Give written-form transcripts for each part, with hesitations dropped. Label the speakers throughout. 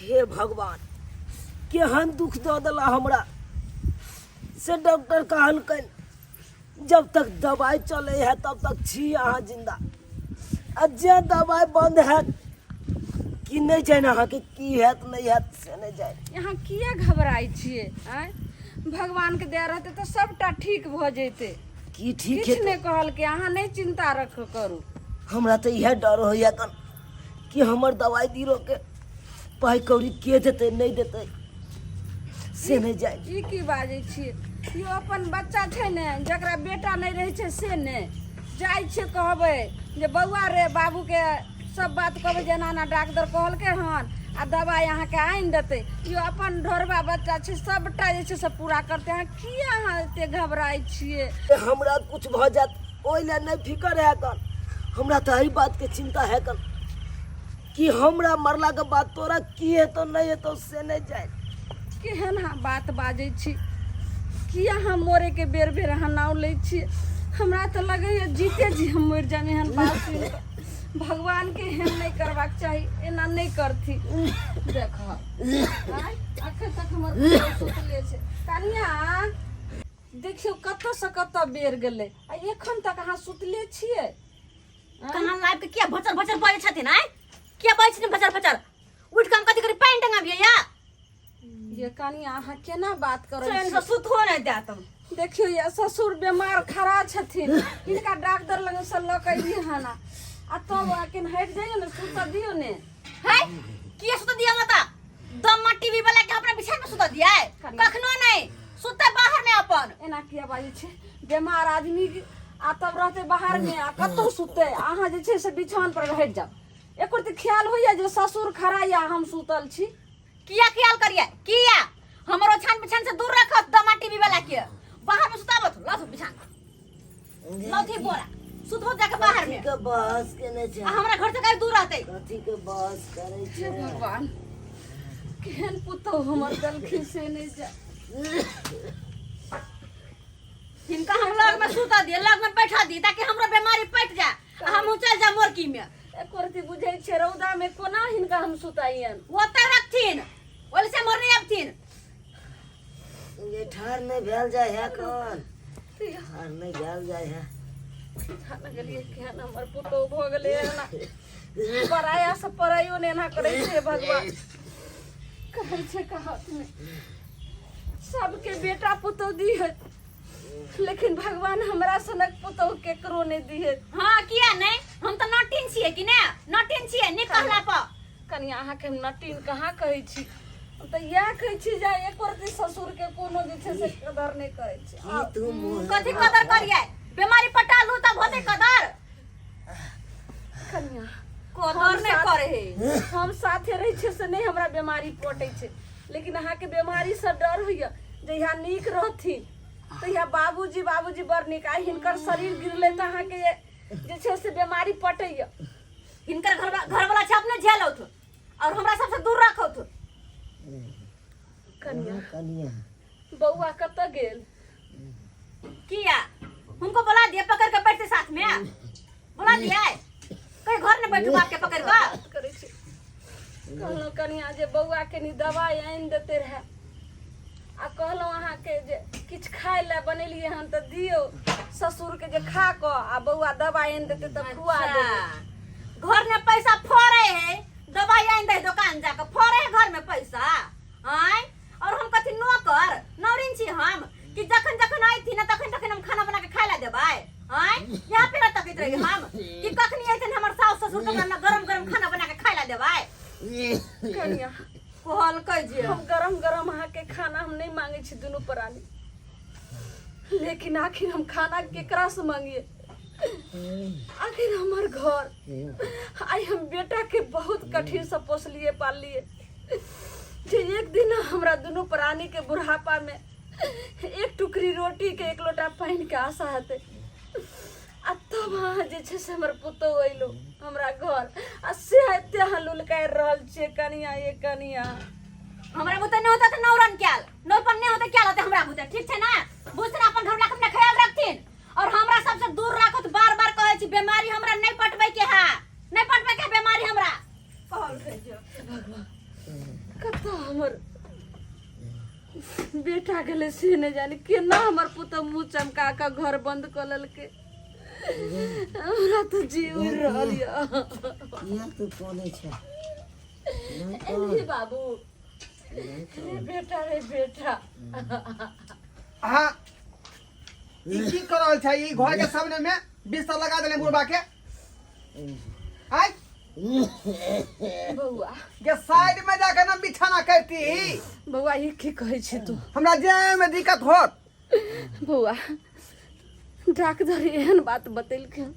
Speaker 1: हे भगवान, केहन दुख दऽ देला हमरा। से डॉक्टर कहलकनि जब तक दवाइ चलै है तब तक छी अहाँ जिंदा, आ जे दवाइ बंद हैत कि नहि जानि अहाँके की हैत नहि हैत से नहि जानि।
Speaker 2: अहाँ किया घबराइ छियै? आँय, भगवानके दया रहतै तऽ सभटा ठीक भऽ जैतै।
Speaker 1: की ठीक
Speaker 2: किछु
Speaker 1: हेतै?
Speaker 2: नहि कहलकै, अहाँ नहि चिन्ता रख करू।
Speaker 1: हमरा तऽ इएह डर होइए कन कि हमर दवाइ बीरोके पाइ कौड़ी के देतै नहि देतै से नहि जानि।
Speaker 2: ई की बाजै छियै यौ? अपन बच्चा छै ने, जकरा बेटा नहि रहै छै से ने जाइ छियै कहबै जे बौआ रे, बाबूके सब बात कहबै जे एना एना डाक्टर कहलकै हन आ दवाइ अहाँके आनि देतै। यौ, अपन ढोरबा बच्चा छै, सबटा जे छै से पूरा करतै। अहाँ किया अहाँ एते घबराइ छियै?
Speaker 1: हमरा कुछ भऽ जायत ओहि लए नहि फिकर है कन, हमरा तऽ एहि बातके चिन्ता है कन कि हमरा मरलाके बाद तोरा की हेतौ नहि हेतौ से नहि जानि।
Speaker 2: केहन अहाँ बात बाजै छी? किया अहाँ मरैके बेर बेर अहाँ नाव लै छियै? हमरा तऽ लगैए जीते जी हम मरि जायब एहन बात सुनि कऽ। भगवानके एहन नहि करबाक चाही, एना नहि करथिन। देख, अखन तक हमर सुतले छै। कनिया, देखियौ कतऽसँ कतऽ बेर गेलै आ एखन तक अहाँ सुतले छियै।
Speaker 3: कहाँ लाइब के किया भचर भचर बाजै छथिन? आँय, किया बाजै छथिन भचर भचर? उठि कऽ हम कथी करी, पानि टंगाबियै या?
Speaker 2: ये कनिया, अहाँ केना बात करै
Speaker 3: चैन
Speaker 2: छी?
Speaker 3: से सुतहो नहि देत।
Speaker 2: देखियौ, ये ससुर बीमार खड़ा छथिन, हिनका डॉक्टर लग से लऽ कऽ एलियै हन आ तब अखन हटि जाइए ने, सुतऽ दियौ ने।
Speaker 3: है, किया सुतऽ दिया? माता दम टीवी वाला के अपना बिछान में सुतऽ दिया? कखनो नहीं सुतते बाहर में अपन।
Speaker 2: एना किया बाजै छै? बीमार आदमी आ तब रहते बाहर में आ कतौ सुतते? अहाँ जे छै से बिछान पर हटि जाउ। एको रत्ती ख्याल होइया जे ससुर खड़ा या हम सुतल छी?
Speaker 3: किया ख्याल करिए? किया हमरो छान बिछान से दूर रखत दमा टीवी वाला के बाहर में सुताबत? लथ बिछान, लथी बोरा, सुतबो जाके बाहर में।
Speaker 1: कथी के बहस केने छै?
Speaker 3: आ हमरा घर से काहे दूर रहते?
Speaker 1: कथी के बहस करै
Speaker 2: हे
Speaker 1: छै?
Speaker 2: भगवान, केहन पुतहु हमर देलखिन से नहि जाय।
Speaker 3: हिनका हम लग में सुता दिए, लग में बैठा दिए ताकि हमरो बीमारी पट जाए आ हमहूँ चल जा मोरकी में।
Speaker 2: एको रत्ती बुझै छै रौदा में कोना हिनका हम सुताइयन?
Speaker 3: ओतऽ रखथिन, ओल से मोर नहीं अबथिन।
Speaker 1: ये ठार नहि भेल जाइ है कन, ठार नहि भेल जाइ है।
Speaker 2: लगलियै केहन हमर पुतहु भऽ गेलै एना, पराया से परायो ने एना करै छै। भगवान कहै छै कहावत में सबके बेटा पुतहु दी है, लेकिन भगवान हमरा सनक पुतहु केकरो नहि दी है।
Speaker 3: हाँ, किया नहीं? हम तऽ नटिन छियै कि ने? नटिन छियै नीक कहला पर।
Speaker 2: कनिया, अहाँके हम नटिन कहाँ कहै छी? हम तऽ इएह कहै छी जे एको रत्ती ससुरके कोनो जे छै से कदर नहि करै छी।
Speaker 1: की तू मुँह
Speaker 3: कथी कदर करियै? बीमारी पटा लू तब होतै कदर।
Speaker 2: कनिया,
Speaker 3: कदर नहि करे है।
Speaker 2: हम साथे रहै छियै से नहि हमरा बीमारी पटै छै, लेकिन अहाँके बीमारीसँ डर होइए। जहिया नीक रहथिन तहिया बाबूजी बाबूजी बड़ नीक, आ हिनकर शरीर गिरलै तऽ अहाँके जे छै से बीमारी पटैए।
Speaker 3: हिनकर घर घरवाला छै अपने झेलौथ और हमरा सबसे दूर रखौथ।
Speaker 2: कनिया।
Speaker 1: कनिया।
Speaker 2: बौआ कतऽ गेल?
Speaker 3: किया, उनको बुला दिए, पकड़ के बैठते साथ में? बुला दिए, कहीं घर न बैठू बाप के पकड़ के।
Speaker 2: बात करै छी। कहलहुँ कनिया जे बौआ कनि दवाइ आनि देते रहए, आ कहलहुँ अहाँके जे किछु खाय लए बनेलियै हन तऽ दियौ ससुरके जे खा कऽ आ बौआ दवाइ आनि देतै तऽ खुआ देबै।
Speaker 3: अच्छा। घर में पैसा फोड़े है, दवाई आनि दे, दुकान जाके फोड़े है घर में पैसा। आय, और हम कथी नौकर नौरिन छी हम कि जखन जखन आइथिन ने तखन तखन हम खाना बना के खाय ला देबै? आय, यहाँ पे ना तकैत रही हम कि कखनी अइथिन हमर सास ससुर तऽ हमरा गरम गरम खाना बना के खाय ला देबै।
Speaker 2: कनिया,
Speaker 3: कहलकै जे
Speaker 2: हम गरम गरम अहाँके खाना हम नहि मांगै छी दुनू प्राणी, लेकिन आखिर हम खाना केकरा से मांगिए? आखिर हमर घर आइ हम बेटा के बहुत कठिन से पोसलिए पाललिए जे एक दिन हमरा दुनू प्राणी के बुढ़ापा में एक टुकड़ी रोटी के एक लोटा पानि के आशा हेतै, आ तब अहाँ जे छै से हमर पुतहु अयलहुँ हमरा घर आ से एते अहाँ लुलकारि रहल छियै। कनिया, ये कनिया,
Speaker 3: हमरा बुते नहि होता तऽ नौरन क्याल नौरपन नहि होता क्याल होते हमरा बुते। ठीक छै ने? बुझथिन अपन घर वाला के ख्याल रखथिन और हमरा सबसे दूर राखत। बार बार कहै छी, बीमारी हमरा नहीं पटबै के है, नहीं पटबै के है बीमारी हमरा।
Speaker 2: कहल जे भगवान। कतऽ हमर बेटा गेलै से नहि जानी केना हमर पुतहु मुँह चमका कऽ घर बन्द कऽ लेलकै हमरा तऽ जी उड़ि रहल यऽ
Speaker 1: किया तू कोने छै नहि
Speaker 2: एलही बाबू रे बेटा रे बेटा
Speaker 4: अहाँ ई की कर रहल छै ई घर के सामने में बिस्तर लगा देले बुढ़बा के आय
Speaker 2: बौआ
Speaker 4: के साइड में जाके ना बिछाना करती
Speaker 2: बौआ ई की कहै छी तू
Speaker 4: हमरा जाए में दिक्कत होत
Speaker 2: बौआ डाकदर एहन बात बतेलखिन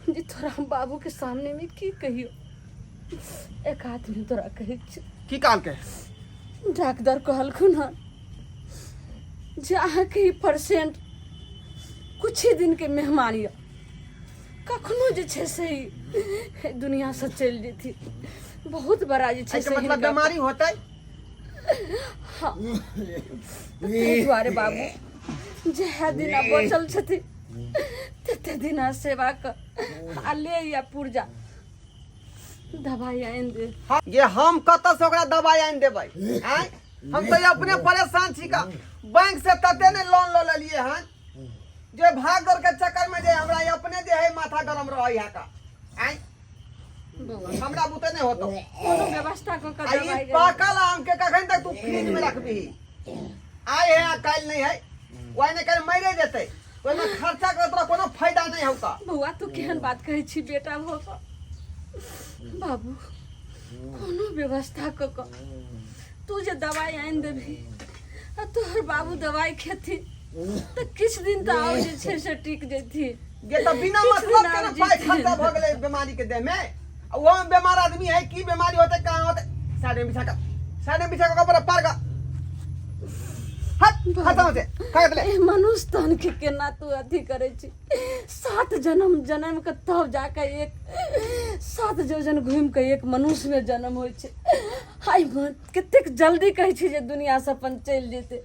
Speaker 2: जे तोरा हम बाबू के सामने में की कहियो एक आदमी तोरा कहै छी
Speaker 4: की कहलकै
Speaker 2: डाकदर कहलखुन हन जे अहाँके ई परसेंट कुछ ही दिन के मेहमान यऽ कखनो जे छै से ई दुनियासँ चलि जेथिन बहुत बड़ा जे छै
Speaker 4: एहिके
Speaker 2: से
Speaker 4: मतलब
Speaker 2: हिनका
Speaker 4: बीमारी होतै
Speaker 2: हँ तऽ ताहि दुआरे बाबू जएह दिना बचल छथिन तते दिना सेवा कर आ ले या पुर्जा दवाई आनि दे
Speaker 4: हाँ, ये हम कतऽ से ओकरा दवाई आनि देबै आँय हम तऽ अपने परेशान छी का बैंक से तते ने लोन लऽ लेलियै हन जे भाग दौड़ के चक्कर में जे हमरा ई अपने जे है माथा गरम रहै है का आँय
Speaker 2: बौआ
Speaker 4: हमरा बुते नहि होतो
Speaker 2: कोनो व्यवस्था कऽ कऽ
Speaker 4: आ ई
Speaker 2: दवाई
Speaker 4: पाकल आम के कखन तक तू फ्रिज में रखबिही आइ है आ काल्हि नहीं है ओहि ने काल्हि मरे जेतै ओहिमे खर्चा के तोरा कोनो फायदा नहीं होता
Speaker 2: बौआ तू केहन बात कहै छी बेटा भऽ कऽ बाबू कोनो व्यवस्था कऽ कऽ तू जे दवाई आनि देबही आ तोहर बाबू दवाई खेथिन तऽ किछु दिन तऽ आओर जे छै से टिक जेथिन
Speaker 4: ये तो बिना
Speaker 2: किछु
Speaker 4: मतलब
Speaker 2: दिन
Speaker 4: के ना
Speaker 2: आब
Speaker 4: पाई
Speaker 2: जेथिन।
Speaker 4: खर्चा भऽ गेलै बीमारी के देह में आ ओहो में बीमार आदमी है की बीमारी होते कहाँ होते साइड में बिछा के साइड में बिछा के कपड़ा पार का हट खत्म होते का देले
Speaker 2: ए मनुष्य तन के केना तू अथी करै छी सात जन्म जन्म के तब जाके एक सात योजन घूमि के एक मनुष्य में जन्म होइ छै हाय मन कतेक जल्दी कहै छी जे दुनिया से अपन चलि जेतै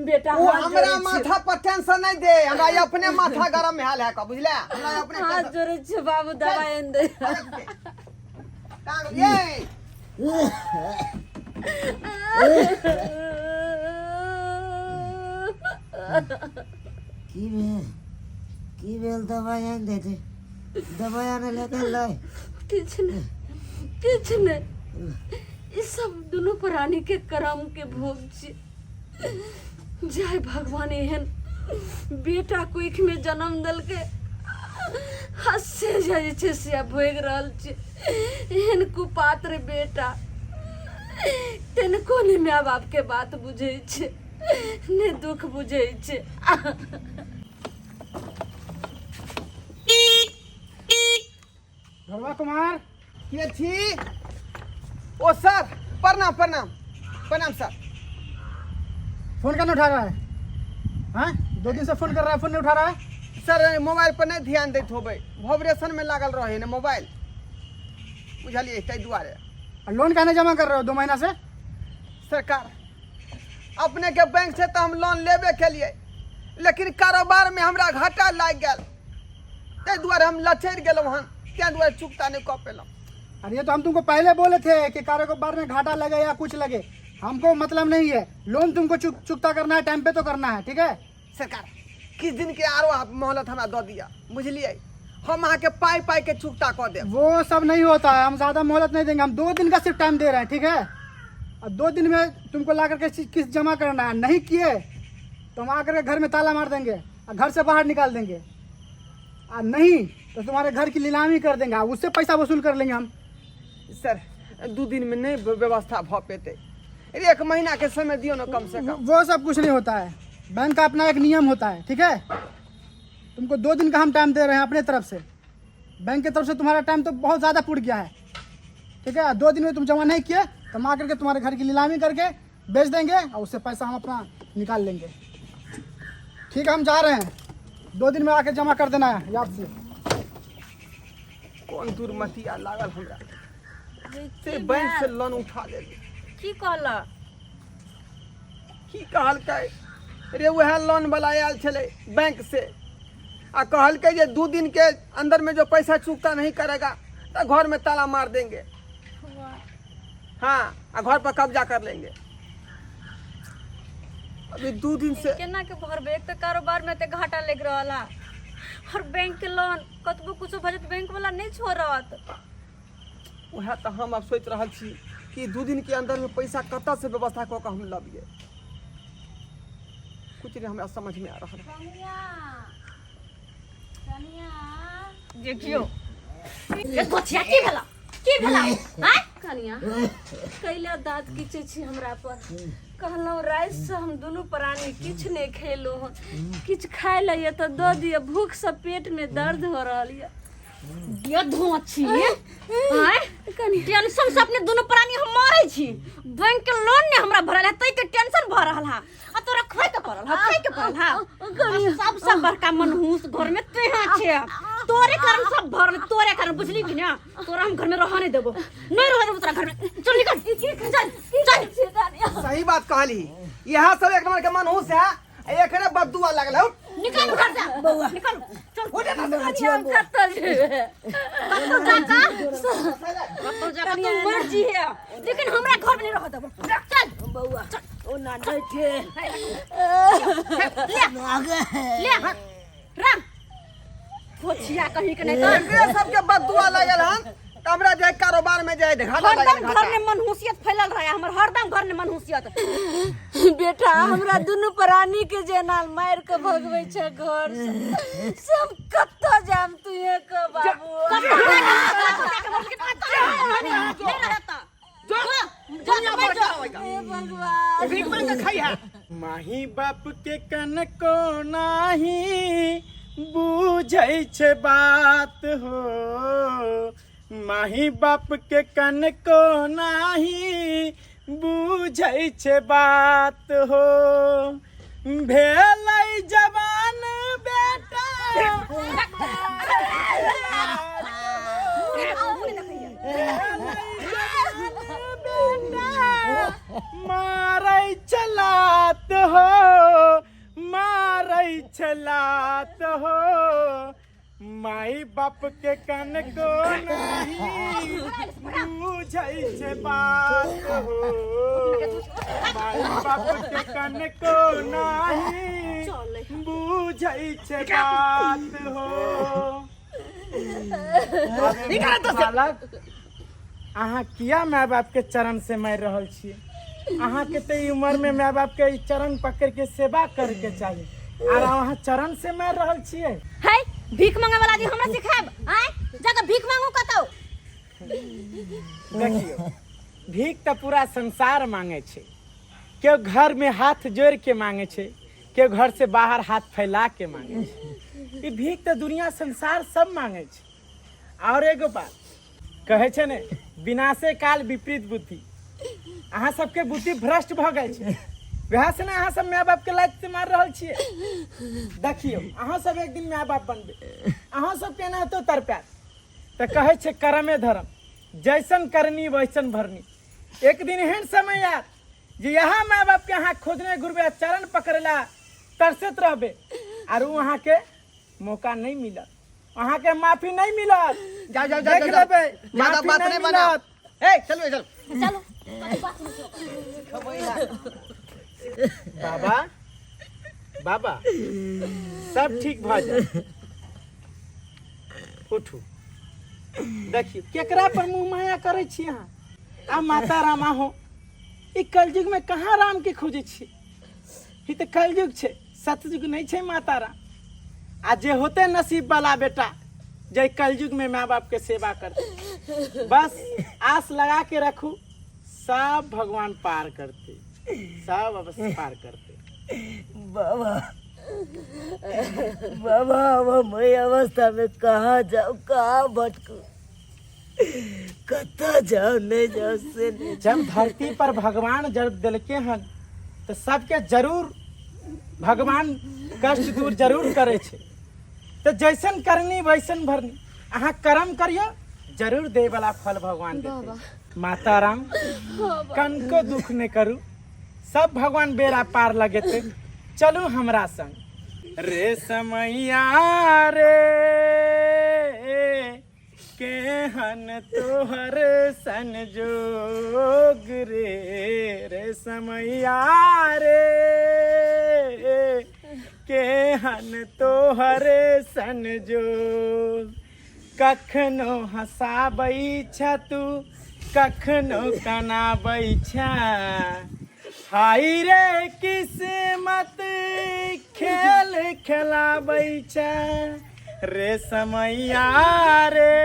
Speaker 2: बेटा
Speaker 4: ओ
Speaker 2: हाथ
Speaker 4: हमरा
Speaker 2: जोड़ै छियौ।
Speaker 4: माथा पर टेंशन नहीं दे हमरा ई अपने माथा गरम भेल है का बुझले हमरा ई अपने
Speaker 2: हाथ
Speaker 4: टेंशन
Speaker 2: जोड़ै छियौ बाबू दवाइ आनि दे
Speaker 4: कहाँ गेल? ये
Speaker 1: की भेल की भेल दबाइ आनि देते दबाइ आनै लए गेलै
Speaker 2: किछु नहि किछु नहि ई सब दुनू प्राणी के कर्म के भोग छी जय भगवान एहन बेटा कोख में जन्म देलकै आ से जे छै से भोगि रहल छी एहन कुपात्र बेटा तनिको नहि माय बाप के बात बुझै छै नहि दुख बुझै छै
Speaker 5: गरबा कुमार
Speaker 4: के छी ओ सर प्रणाम प्रणाम प्रणाम सर
Speaker 5: फोन क्यों नहीं उठा रहा है हाँ दो दिन से फोन कर रहा है फोन नहीं उठा रहा है
Speaker 4: सर मोबाइल पर नहीं ध्यान दैत होबै वाइब्रेशन में लागल रहे ने मोबाइल बुझलियै ताहि दुआरे
Speaker 5: और लोन काहे नहीं जमा कर रहे हो दो महीना से
Speaker 4: सरकार अपने के बैंक से तो हम लोन लेबे के लिए लेकिन कारोबार में हमरा घाटा लागि गेल ताहि दुआरे हम लचरि गेलहुँ हन ताहि दुआरे चुकता नहीं कऽ पेलहुँ
Speaker 5: अरे ये तो हम तुमको पहले बोले थे कि कारोबार में घाटा लगे या कुछ लगे हमको मतलब नहीं है लोन तुमको चुकता करना है टाइम पे तो करना है ठीक है
Speaker 4: सरकार किछु दिनके आरो आप मोहलत हमरा दऽ दिअ बुझलियै हम अहाँके पाइ पाइके चुकता कऽ देब
Speaker 5: वो सब नहीं होता है हम ज़्यादा मोहलत नहीं देंगे हम दो दिन का सिर्फ टाइम दे रहे हैं ठीक है और दो दिन में तुमको ला करके किस्त जमा करना है नहीं किए तो हम आकर के घर में ताला मार देंगे और घर से बाहर निकाल देंगे और नहीं तो तुम्हारे घर की नीलामी कर देंगे और उससे पैसा वसूल कर लेंगे हम
Speaker 4: सर दू दिन में नहीं व्यवस्था भऽ पेतै अरे एक महीना के समय दियौ ने कम से कम
Speaker 5: वो सब कुछ नहीं होता है बैंक का अपना एक नियम होता है ठीक है तुमको दो दिन का हम टाइम दे रहे हैं अपने तरफ से बैंक की तरफ से तुम्हारा टाइम तो बहुत ज़्यादा पुर गया है ठीक है दो दिन में तुम जमा नहीं किए तो हम आकर के तुम्हारे घर की नीलामी करके बेच देंगे और उससे पैसा हम अपना निकाल लेंगे ठीक है हम जा रहे हैं दो दिन में आके जमा कर देना है याद से
Speaker 4: कोन दुर्मतिया लागल हमरा से बैंक से लोन उठा लेली
Speaker 3: की कहलक
Speaker 4: की कहलकै रे वएह लोन वाला आयल छलै बैंक से आ कहलकै जे दू दिन के अंदर में जो पैसा चुकता नहीं करेगा तो घर में ताला मार देंगे हाँ, आ घर पर कब्जा कर लेंगे। अभी 2 दिन से
Speaker 2: केना के भरबे? एक तऽ कारोबार में एते घाटा लागि रहल है और बैंक के लोन कतबो कुछो भऽ जायत बैंक वाला नहीं छोड़त।
Speaker 4: वएह तऽ हम आब सोचि रहल छी कि 2 दिन के अंदर में पैसा कतऽ से व्यवस्था कऽ कऽ हम लबियै। कुछ नहीं हमरा समझ में आ रहल है।
Speaker 3: कनिया, कनिया।
Speaker 2: देखियो
Speaker 3: ए गोछिया, की भेला, की भेला? आँय?
Speaker 2: कनिया, कैला दाँत किचै छी हमरा पर? कहलहुँ राति से हम दुनू प्राणी किछु नहि खेलहुँ हँ, किछु खाय लए यऽ तऽ दऽ दिअ, भूखसँ पेट में दर्द हो रहल यऽ।
Speaker 3: ये धोची, आँय? टेंशन से अपने दुनू प्राणी हम मरै छी। बैंक के लोन ने हमरा भरल है, तै के टेंशन भऽ रहल है, आ तोरा खाय के पड़ल है, खाय के पड़ल है। आ सबसे बड़का मनहूस घर में तेहा छे, तोरे कारण सब भरल, तोरे कारण, बुझली कि ना? तोरा हम घर में रह नहीं देबो, नहीं रह देबो तोरा घर में। चल निकल, चल चल।
Speaker 4: सही बात कहली, यहाँ सब एक नंबर के मनहूस है, एकरे बददुआ लागल हौ।
Speaker 3: निकल घर से।
Speaker 1: बौआ।
Speaker 3: निकल, चल।
Speaker 4: हो जा।
Speaker 2: हम कतऽ जेबै?
Speaker 3: कतौ जाका, कतौ जाका तू मर्जी है, लेकिन हमरा घर में नहीं रह देबो। चल।
Speaker 1: बौआ, ओना नहि थे।
Speaker 3: ले ले राम, खोचिया कहीं के नहीं तो।
Speaker 4: एकरे सबके बददुआ लागल हन त हमरा जे कारोबार में जे घाटा लागल।
Speaker 3: हरदम घर
Speaker 4: घाटा
Speaker 3: में मनहूसियत फैलल रहे हमर, हरदम घर में मनहूसियत।
Speaker 2: बेटा, हमरा दुनू प्राणी के जेना मारि के भगबै छै घर से, से हम कतऽ जायब? तू के बाबू।
Speaker 3: नहीं रहता, जो
Speaker 2: हे भगवान।
Speaker 4: भीख मांग के खाई है।
Speaker 6: माही बाप के कनको नाही बुझै छै बात हो, माही बाप के कनको नाही बुझै छै बात हो, भेलै जवान बेटा, मारै चलात हो, मारै चलात हो, माई बाप के कन को नहीं बुझै छै बात हो, माई बाप के कन को नहीं बुझै छै बात हो। बालक, अहाँ किया माय बाप के चरण से मारि रहल छियै? अहाँके तऽ ई उम्र में माय बाप के ई चरण पकड़ के सेवा करे के चाही, आर अहाँ चरण से मारि रहल छियै।
Speaker 3: है भीख मांगे वाला जी हमरा सिखाब? आय जाके भीख मांगू कतौ।
Speaker 6: देखियौ, भीख तऽ पूरा संसार मांगे छै। केओ घर में हाथ जोड़ के मांगे छै, केओ घर से बाहर हाथ फैला के मांगे छै। ई भीख तऽ दुनिया संसार सब मांगे छै। और एगो बात कहै छै ने, विनाशे काल विपरीत बुद्धि। अहाँ सबके बुद्धि भ्रष्ट भऽ गेल छै, वएह से ने अहाँ सब माय बाप के लात से मार रहल छियै। देखियौ, अहाँ सब एक दिन माय बाप बनबै, अहाँ सब के एनाहितो तड़पायत। तऽ कहै छै कर्मे धर्म, जैसन करनी वैसन भरनी। एक दिन एहन समय आयत जे यहाँ माय बाप के अहाँ खोजने घुरबै आ चरण पकड़ला तरसैत रहबै, आर ओ अहाँके मौका नहीं मिलत, अहाँके माफी नहीं मिलत।
Speaker 4: जाओ जाओ जाओ।
Speaker 6: देख
Speaker 4: जाओ।
Speaker 6: लेबै।
Speaker 4: ज्यादा
Speaker 6: माफी
Speaker 4: बात
Speaker 6: नहीं
Speaker 4: नहीं बनाओ।
Speaker 6: मिलत।
Speaker 4: ए चलो चलो।
Speaker 3: चलो।
Speaker 6: बाबा, बाबा, सब ठीक भऽ जायत, उठू। देखियौ, केकरा पर मुँह माया करै छी अहाँ? आ माता रामा हो, ई कलयुग में कहाँ राम के खोजै छी? ई तऽ कलयुग छै, सतयुग नहीं छै। माता राम, आ जे होते नसीब वाला बेटा जे कलयुग में माँ बाप के सेवा करते। बस आस लगा के रखू, सब भगवान पार करते, सब अवश्य पार करते।
Speaker 1: बाबा, बाबा, अब हम एहि अवस्था में कहाँ जाऊँ, कहाँ भटकू, कतऽ जाऊँ, नहीं जाऊँ से नहीं।
Speaker 6: जब धरती पर भगवान जब दिलके हन तो सबके जरूर भगवान कष्ट दूर जरूर करे छै। तो जैसन करनी वैसन भरनी। अहाँ कर्म करियो, जरूर दे वाला फल भगवान देते। माता राम, कनको दुख नहीं करू, सब भगवान बेड़ा पार लगेते। चलू हमरा संग रे समैया रे। केहन तोहर संजोग रे रे समैया रे केहन तोहर संजोग कखनो हँसाबै छ तू कखनो कनाबै छ हाय रे किस्मत खेल खेलाबै छ रे समैया रे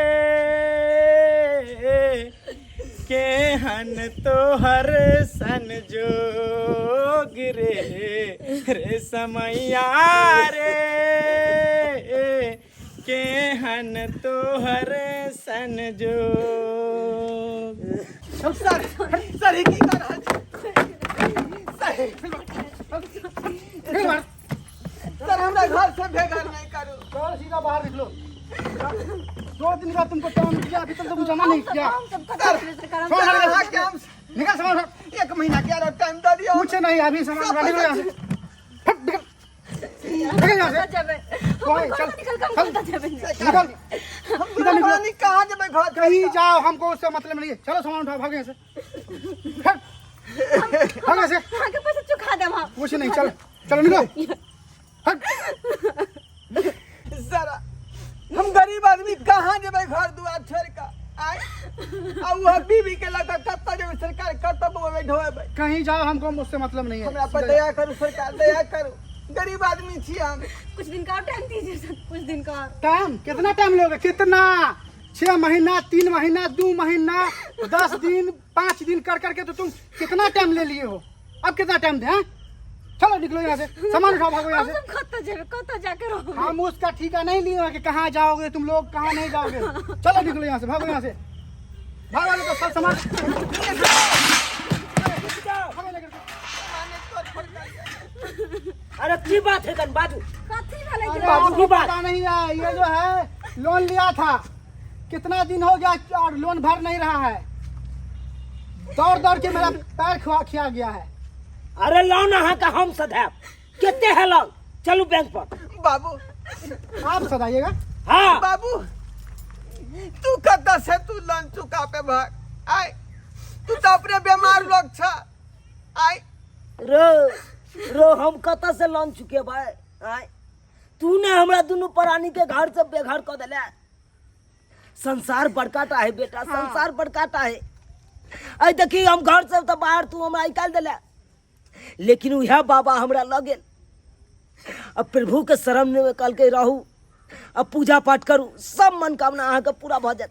Speaker 6: केहन तोहर संजोग रे रे समैया रे केहन तोहर संजोग।
Speaker 4: सर सर ई की कर रहल छी सर सर हमरा घर से बेघर नहीं करू।
Speaker 5: चलो सीधा बाहर निकलो। 2 दिन का तुमको टाइम दिया, अभी तक तुम जमा नहीं किया।
Speaker 4: सर
Speaker 5: छोड़
Speaker 4: सर
Speaker 5: निकल।
Speaker 4: अहाँ के हम
Speaker 5: निकल सामान उठा।
Speaker 4: 1 महीना के आरो टाइम दऽ दियौ।
Speaker 5: कुछ नहीं, अभी सामान उठा, निकलो यहाँ से। हट, निकल निकल यहाँ से।
Speaker 3: जेबै
Speaker 5: कोई, चल
Speaker 3: निकल कम
Speaker 5: चल
Speaker 3: कतऽ जेबै
Speaker 5: निकल
Speaker 4: हम
Speaker 5: सीधा निकलो।
Speaker 4: दुनू कहाँ जेबै घर
Speaker 5: कहीं जाओ, हमको उससे मतलब नहीं है। चलो सामान उठाओ, भागो यहाँ से। हट, भागो यहाँ से।
Speaker 3: अहाँके पैसा चुका देब हम।
Speaker 5: कुछ नहीं, चल चलो निकलो। हट।
Speaker 4: सर हम गरीब आदमी कहाँ जेबै घर दुआर छोड़ कऽ आय आ वह बीबी के लऽ कऽ कतऽ जेबै सरकार कतऽ बौएबै ढोएबै।
Speaker 5: कहीं जाओ, हमको उससे मतलब नहीं है।
Speaker 4: हमरा पर दया करू सरकार, दया करू, गरीब आदमी छी हम।
Speaker 3: कुछ दिन का और टाइम दीजिए सर, कुछ दिन का और।
Speaker 5: टाइम कितना टाइम लोगे? कितना? 6 महीना, 3 महीना, 2 महीना, 10 दिन, 5 दिन कर करके तो तुम कितना टाइम ले लिए हो? अब कितना टाइम दे हैं? चलो निकलो यहाँ से, सामान उठाओ, भागो यहाँ
Speaker 3: हम
Speaker 5: से।
Speaker 3: सब कतऽ जेबै, कतऽ जाके रहबै?
Speaker 5: हम उसका ठीका नहीं लिए हैं कि कहाँ जाओगे तुम लोग, कहाँ नहीं जाओगे। चलो निकलो यहाँ से, भागो यहाँ से, भागो लोग सब सामान। भागो लेकर के।
Speaker 1: अरे की बात है कन बाजू?
Speaker 3: कथी भेलै?
Speaker 5: अरे
Speaker 3: जे
Speaker 5: आपको
Speaker 1: की बात?
Speaker 5: पता नहीं है, ये जो है लोन लिया था, कितना दिन हो गया और लोन भर नहीं रहा है। दौड़ दौड़ के मेरा पैर खुआ खिया गया है।
Speaker 1: अरे लोन अहाँ का हम सधायब। कते है लोन? चलू बैंक पर।
Speaker 4: बाबू
Speaker 5: आप सधाइएगा?
Speaker 1: हाँ।
Speaker 4: बाबू तू कतऽ से तू लोन चुका पे भाग आय, तू तो अपने बीमार लोग छ आय।
Speaker 1: रो रो हम कतऽ से लोन चुकेबै आय? तू ने हमरा दुनू प्राणी के घर से बेघर कऽ देले। संसार बड़काटा है बेटा, संसार बड़काटा है। अइ देखी हम घर से तो बाहर तू हमरा निकाल देले, लेकिन उएह बाबा हमरा लऽ गेल। अब प्रभु के शरण में कहलकै रहू, अब पूजा पाठ करू, सब मनोकामना अहाँके पूरा भऽ जायत।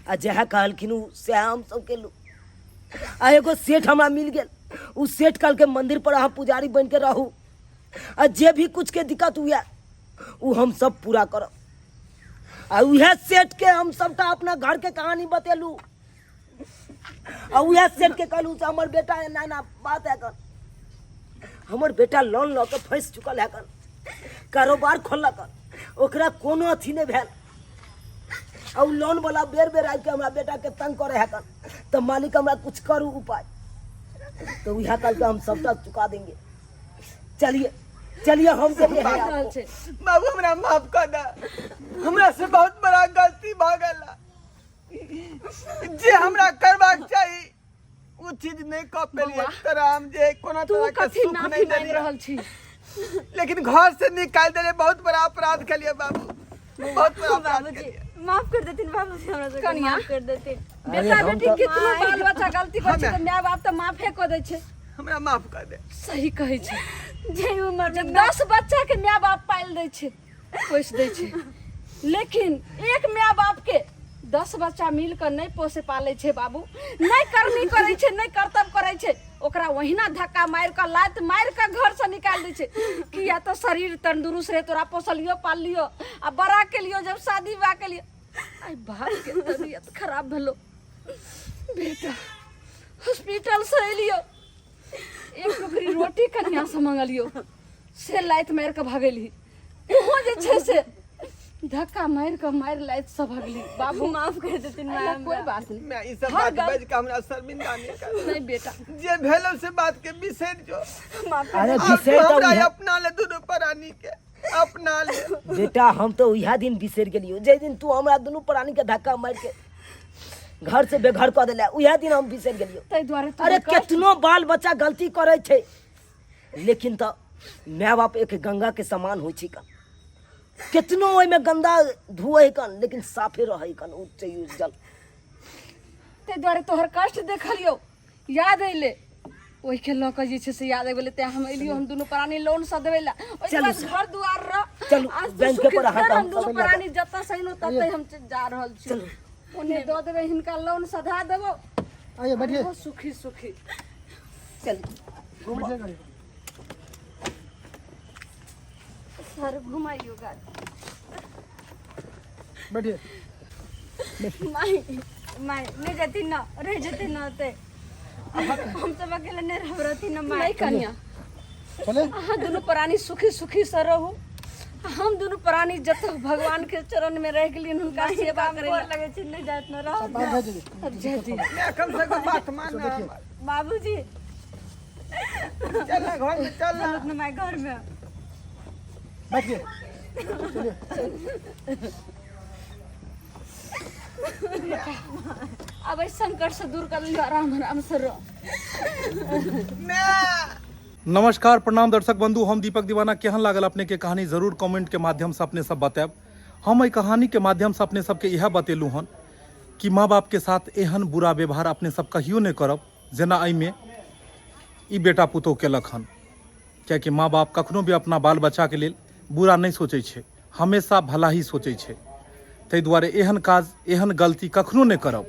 Speaker 1: आ जएह कहलखिन ओ सएह हमसब केलहुँ। आ एगो सेठ हमरा मिल गेल, ओ सेठ कहलकै मंदिर पर अहाँ पुजारी बनिके रहू, आ जे भी कुछ के दिक्कत हुए ओ हम सब पूरा करब। आ उएह सेठ के हम सबटा अपना घर के कहानी बतेलहुँ। आ उएह सेठ के कहलहुँ से हमर बेटा एना एना बात है कन, हमर बेटा लोन लऽ के फँसि चुकल है कन, कारोबार खोललक हन, ओकरा कोनो अथी नहि भेल। आ उ लोन वाला बेर बेर आबि के हमरा बेटा के तंग करे है कन, तऽ मालिक हमरा कुछ करू उपाय। तो उएह कहलकै हम सबटा चुका देंगे। चलिए चलिए हम देते हैं आपको।
Speaker 4: बाबू हमरा माफ कर दे, हमरा से बहुत बड़ा गलती भऽ गेल। जे हमरा करबाक चाही ओ चीज नहीं कऽ पेलियै। तोरा हम जे कोनो
Speaker 2: तू
Speaker 4: तरह के
Speaker 2: कथी
Speaker 4: सुख
Speaker 2: माफी
Speaker 4: नहीं
Speaker 2: मांगि
Speaker 4: देलियै,
Speaker 2: रहल छी?
Speaker 4: लेकिन घर से निकालि देले, बहुत बड़ा अपराध केलियै बाबू, बहुत बड़ा अपराध
Speaker 3: बाबूजी
Speaker 4: केलियै।
Speaker 3: माफ कर देथिन बाबूजी, हमरा सबके
Speaker 2: कनिया।
Speaker 3: माफ कर देथिन।
Speaker 2: बेटा
Speaker 1: हम
Speaker 2: बेटी
Speaker 1: तऽ-
Speaker 2: कितनो बाल बच्चा गलती करै छै
Speaker 4: हमे-
Speaker 2: तऽ माय बाप तऽ माफे कऽ दै छै।
Speaker 4: हमरा माफ कर दे।
Speaker 2: सही कहै छै।
Speaker 3: जे उमर
Speaker 2: जे
Speaker 3: में
Speaker 2: 10 बच्चा के माय बाप पालि दै छै, पोसि दै छै, लेकिन एक माय बाप के 10 बच्चा मिल कऽ नहि पोसे पालै छै बाबू। नहि करनी करै छै, नहि करतब करै छै, ओकरा ओहिना धक्का मारि कऽ लात मारि कऽ घरसँ निकालि दै छै। किया तऽ शरीर तंदुरुस्त रहै, तोरा पोसलियो पाललियो आ बड़ा केलियो, जब शादी विवाह केलियो, आइ बाप के तबियत खराब भेलो, बेटा हॉस्पिटल से एलियो, एक टुकड़ी रोटी कनिया से मंगलियो से लात मारि कऽ भगेली। ओहो जे छै से धक्का मारि कऽ मारि लात से भगली। बाबू
Speaker 3: माफ कर देथिन
Speaker 2: एहिला
Speaker 3: माय
Speaker 2: कोई
Speaker 3: हमरा।
Speaker 2: बात नहीं।
Speaker 4: मैं ई सब
Speaker 2: हर
Speaker 4: बात
Speaker 2: गल-
Speaker 4: बाजि कऽ हमरा शर्मिंदा नहीं कर।
Speaker 2: नहीं बेटा,
Speaker 4: जे भेलो से बात के बिसरि जो।
Speaker 3: माफ कर
Speaker 1: अरे
Speaker 4: आब
Speaker 1: बिसरि
Speaker 4: तू
Speaker 1: तऽ
Speaker 4: हमरा
Speaker 1: उएह
Speaker 4: अपना ले दुनू प्राणी के। अपना ले।
Speaker 1: बेटा हम तो उएह दिन बिसरि गेलियो जाहि दिन तू हमरा दुनू प्राणी के धक्का मारि के घर से बेघर कऽ देला उएह दिन हम बिसरि गेलियो।
Speaker 2: ताहि दुआरे
Speaker 1: अरे केतनो बाल बच्चा गलती करै छै लेकिन तऽ माय बाप एक गंगा के समान होइ छै कन, केतनो ओहिमे गंदा धोए कन लेकिन साफे रहै कन ओ चाहिए जल।
Speaker 2: ताहि दुआरे तोहर कष्ट देखलियौ, याद अयलै, ओहिके लऽ कऽ जे छै से याद आबि गेलै, तेँ हम एलियौ। हम दुनू प्राणी लोन सधबै लए, ओहिके
Speaker 1: चलू
Speaker 2: बाद
Speaker 1: सर।
Speaker 2: घर दुआर रह।
Speaker 1: चलू,
Speaker 2: आज तऽ
Speaker 1: बैंक
Speaker 2: सुखी
Speaker 1: पर अहाँके
Speaker 2: फेर
Speaker 1: हम
Speaker 2: हम दुनू
Speaker 1: सब लऽ
Speaker 2: प्राणी जतऽ से अयलहुँ ततऽ हम जा रहल छी, ओने दऽ देबै हिनका लोन सधा देबौ।
Speaker 5: आइए बैठिए।
Speaker 2: हो सुखी सुखी।
Speaker 1: चलू
Speaker 5: बैठिए गाड़ी पर।
Speaker 2: सर घुमाइयो गाड़ी।
Speaker 5: बैठिए।
Speaker 3: माय माय नहि जेथिन न, रहि जेथिन न ओतै, हम सब अकेले नहि रहब, रहथिन न माय।
Speaker 2: नहीं कनिया,
Speaker 5: चले।
Speaker 2: अहाँ दुनू प्राणी सुखी सुखी से रहू, हम दुनू प्राणी जतऽ भगवान के चरण में रहि गेलियनि हुनका सेवा करै
Speaker 3: गोर
Speaker 2: लए।
Speaker 3: लगै छै, नहि जाइत न रहब।
Speaker 5: बात भेज दीजिए।
Speaker 2: अब जय दी।
Speaker 4: मैं कम से कम बात मान ना हमर।
Speaker 3: बाबूजी
Speaker 4: चल ना घर में, चल ना
Speaker 3: चलत न माय घर में।
Speaker 5: बैठिए।
Speaker 2: अब एहि संकट से दूर कर लियौ, आराम आराम से रह।
Speaker 4: मैं
Speaker 7: नमस्कार प्रणाम दर्शक बंधु, हम दीपक दीवाना। केहन लागल अपने के कहानी जरूर कमेंट के माध्यम से अपने सब बतायब। हम एहि कहानी के माध्यम से अपने सबके इएह बतेलहुँ हन कि माँ बाप के साथ एहन बुरा व्यवहार अपने सब कहियो नहि करब जेना एहिमे ई बेटा पुतोह केलक हन, कियाकि माँ बाप कखनो भी अपना बाल बच्चाके लेल बुरा नहि सोचै छै, हमेशा भला ही सोचै छै। ताहि दुआरे एहन काज एहन गलती कखनो नहि करब।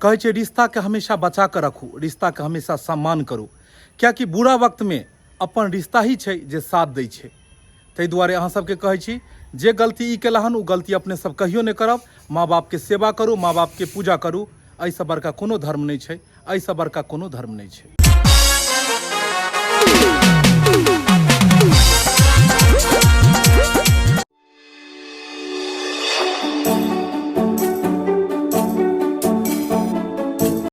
Speaker 7: कहै छै रिश्ताके हमेशा बचा कऽ रखू, रिश्ताके हमेशा सम्मान करू, कियाकि बुरा वक्तमे अपन रिश्ता ही छै जे साथ दै छै। ताहि दुआरे अहाँ सबके कहै छी जे गलती ई केला हन ओ गलती अपने सब कहियो नहि करब। माँ बापके सेवा करू, माँ बापके पूजा करू, एहिसँ बड़का कोनो धर्म नहि छै, एहिसँ बड़का कोनो धर्म नहि छै।